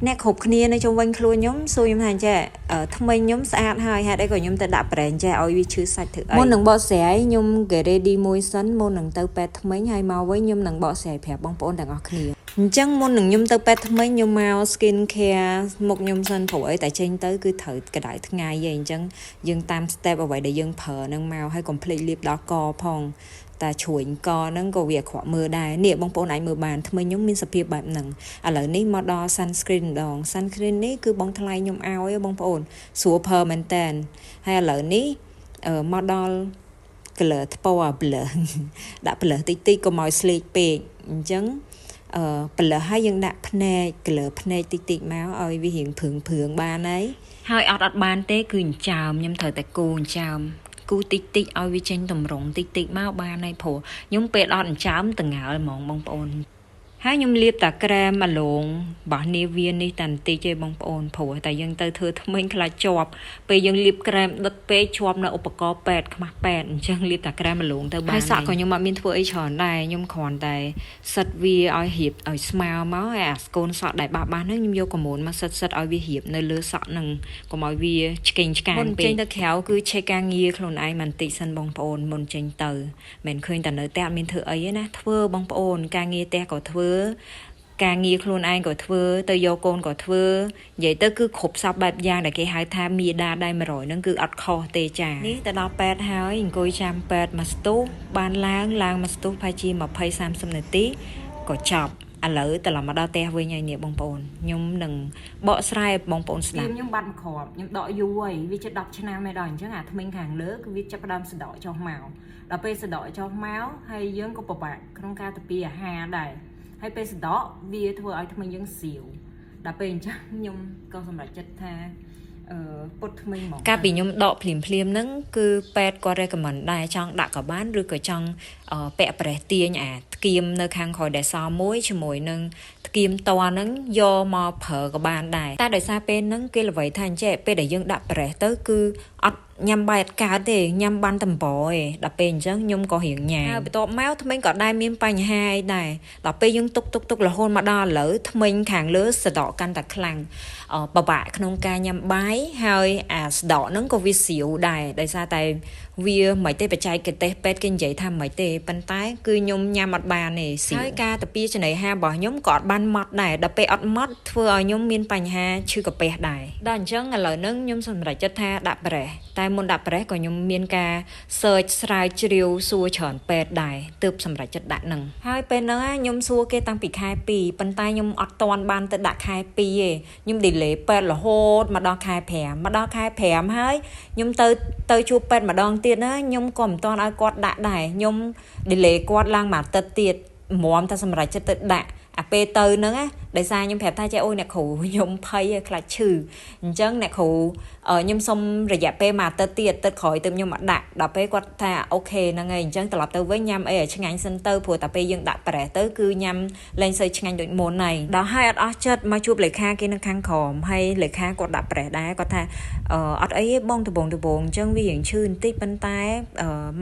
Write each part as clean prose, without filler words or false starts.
អ្នកគ្រប់គ្នានៅជុំវិញខ្លួនខ្ញុំសួរខ្ញុំថាចេះថ្មីខ្ញុំស្អាតហើយហេតុអីក៏ខ្ញុំទៅដាក់ប្រេងចេះឲ្យវាឈឺសាច់ធ្វើអីមុននឹងបកស្រាយខ្ញុំ get ready មួយសិនមុននឹងទៅពេទ្យធ្មេញហើយមកវិញខ្ញុំនឹងបកស្រាយប្រាប់បងប្អូនទាំងអស់គ្នាអញ្ចឹងមុននឹងខ្ញុំទៅពេទ្យធ្មេញខ្ញុំមក skin care មុខខ្ញុំសិនព្រោះអីតែចេញទៅគឺត្រូវក្តៅថ្ងៃឯងអញ្ចឹងយើងតាម step អ្វីដែលយើងប្រើនឹងមកហើយកុំភ្លេចលាបដល់កផងតែជ្រួញកហ្នឹងក៏វាអាក្រក់មើលដែរនេះបងប្អូនអាចមើលបានថ្មីខ្ញុំមានសភាពបែបហ្នឹងឥឡូវនេះមកដល់ sunscreen ម្ដង sunscreen នេះគឺបងថ្លៃខ្ញុំឲ្យបងប្អូនស្រួលប្រើមែនតើហើយឥឡូវនេះមកដល់ color ថ្ពណ៌ blush ដាក់ blush តិចតិចកុំឲ្យស្លេកពេកអញ្ចឹងអឺ blush ហើយយើងដាក់ភ្នែក color ភ្នែកតិចតិចមកឲ្យវារៀងព្រឿងព្រឿងបានហើយហើយអត់អត់បានទេគឺចិញ្ចើមខ្ញុំត្រូវតែគូចិញ្ចើមគូតិចតិចឲ្យវាចេញតម្រងតិចតិចមកបានហើយព្រោះខ្ញុំពេលអត់ចិញ្ចើមតងើលហ្មងបងប្អូនហើយខ្ញុំលាបតាក្រែមអាឡងរបស់នាវានេះតែបន្តិចទេបងប្អូនព្រោះតែយើងទៅធ្វើធ្មេញខ្លាចជាប់ពេលយើងលាបក្រែមដិតពេកជាប់នៅឧបករណ៍ពេទ្យខ្មាស់ពេទ្យអញ្ចឹងលាបតាក្រែមអាឡងទៅបានហើយសក់ក៏ខ្ញុំអត់មានធ្វើអីច្រើនដែរខ្ញុំគ្រាន់តែសិតវាឲ្យរៀបឲ្យស្មើមកហើយអាស្កូនសក់ដែលបាសបាសហ្នឹងខ្ញុំយកកម៉ូនមកសិតសិតឲ្យវារៀបនៅលើសក់ហ្នឹងកុំឲ្យវាឆ្កេងឆ្កាងពេកចេញទៅក្រៅគឺឆេកការងារខ្លួនឯងបន្តិចសិនបងប្អូនមុនចេញទៅមិនឃើញតែនៅផ្ទះអត់មានធ្វើអីទេណាធ្វើបងប្អូនការងារផ្ទះក៏ធ្វើការងារខ្លួនឯងក៏ធ្វើទៅយកកូនក៏ធ្វើនិយាយទៅគឺគ្រប់សពបែបយ៉ាងដែលគេហៅថាមាតាដៃ100ហ្នឹងគឺអត់ខុសទេចានេះទៅដល់ពេទ្យហើយអង្គុយចាំពេទ្យមួយស្ទុះបានឡើងឡើងមួយស្ទុះប្រហែលជា20 30នាទីក៏ចប់ឥឡូវត្រឡប់មកដល់ផ្ទះវិញហើយនេះបងប្អូនខ្ញុំនឹងបកស្រាយឲ្យបងប្អូនស្ដាប់ខ្ញុំបាត់មួយគ្រាប់ខ្ញុំដកយូរហើយវាជិត10ឆ្នាំហើយដល់អញ្ចឹងអាធ្មេញខាងលើគឺវាចាប់ផ្ដើមសដកចុះមកដល់ពេលសដកចុះមកហើយយើងក៏ពិបាកក្នុងការទៅពីអាហារដែរហើយពេលសដកវាធ្វើឲ្យធ្មេញយើងសៀវដល់ពេលអញ្ចឹងខ្ញុំក៏សម្រេចចិត្តថាអឺពុតធ្មេញហ្មងកាលពីខ្ញុំដកភ្លាមភ្លាមហ្នឹងគឺពេទ្យគាត់ recommend ដែរចង់ដាក់ក៏បានឬក៏ចង់ពាក់ប្រេះទាញអាថ្គៀមនៅខាងក្រោយដែលសល់មួយជាមួយនឹងថ្គៀមតហ្នឹងយកមកប្រើក៏បានដែរតែដោយសារពេលហ្នឹងគេល្បីថាអញ្ចេះពេលដែលយើងដាក់ប្រេះទៅគឺអត់ញ៉ាំបាយអត់កើតទេញ៉ាំបានតំបឯងដល់ពេលអញ្ចឹងខ្ញុំក៏រៀងញ៉ាំហើយបន្ទាប់មកធ្មេញក៏ដែរមានបញ្ហាអីដែរដល់ពេលយើងទុកទុកទុករហូតមកដល់ឥឡូវធ្មេញខាងលើសដកកាន់តែខ្លាំងពិបាកក្នុងការញ៉ាំបាយហើយអាសដកហ្នឹងក៏វាស្រាវដែរដោយសារតែវាមិនទេបច្ចេកទេសពេទ្យគេនិយាយថាមិនទេប៉ុន្តែគឺខ្ញុំញ៉ាំអត់បានទេស្រាវហើយការតាពីចំណីអាហាររបស់ខ្ញុំក៏អត់បានម៉ត់ដែរដល់ពេលអត់ម៉ត់ធ្វើឲ្យខ្ញុំមានបញ្ហាឈឺកាពះដែរដល់អញ្ចឹងឥឡូវហ្នឹងខ្ញុំសម្រេចចិត្តថាដាក់ប្រេះតែមុនដាក់ប្រេះក៏ខ្ញុំមានការ search ស្រាវជ្រាវសួរច្រើនពេទ្យដែរទើបសម្រេចចិត្តដាក់នឹងហើយពេលហ្នឹងខ្ញុំសួរគេតាំងពីខែ2ប៉ុន្តែខ្ញុំអត់ទាន់បានទៅដាក់ខែ2ទេខ្ញុំ delay ពេទ្យរហូតមកដល់ខែ5មកដល់ខែ5ហើយខ្ញុំទៅទៅជួបពេទ្យម្ដងទៀតណាខ្ញុំក៏មិនទាន់ឲ្យគាត់ដាក់ដែរខ្ញុំ delay គាត់ឡើងមួយអាទិត្យទៀតមុំតែសម្រេចចិត្តទៅដាក់អាពេលទៅហ្នឹងណាដោយសារខ្ញុំប្រាប់ថាចេះអូយអ្នកគ្រូខ្ញុំភ័យខ្លាចឈឺអញ្ចឹងអ្នកគ្រូខ្ញុំសុំរយៈពេលមួយអាទិត្យទៀតទឹកក្រោយទៅខ្ញុំមកដាក់ដល់ពេលគាត់ថា OK ហ្នឹងហើយអញ្ចឹងត្រឡប់ទៅវិញញ៉ាំអីឲ្យឆ្ងាញ់សិនទៅព្រោះតែពេលយើងដាក់ប្រេះទៅគឺញ៉ាំលែងសូវឆ្ងាញ់ដូចមុនហើយដល់ហើយអត់អស់ចិត្តមកជួបលេខាគេនៅខាងក្រោមហើយលេខាគាត់ដាក់ប្រេះដែរគាត់ថាអត់អីទេបងដបងដបងអញ្ចឹងវារៀងឈឺបន្តិចប៉ុន្តែ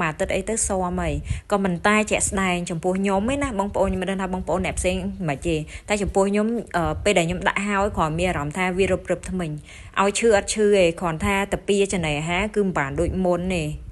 មួយអាទិត្យអីទៅស៊ាំហើយក៏មិនតែជាក់ស្ដែងចំពោះខ្ញុំឯណាបងប្អូនខ្ញុំមិនដឹងថាបងប្អូនអ្នកផ្សេងមិនទេតែចំពោះខ្ញុំពេលដែលខ្ញុំដាក់ហើយគ្រាន់មានអារម្មណ៍ថាវារឹបរឹបធ្មេញឲ្យឈឺអត់ឈឺទេគ្រាន់ថាតាពីចំណីអាហារគឺមិនបានដូចមុនទេ។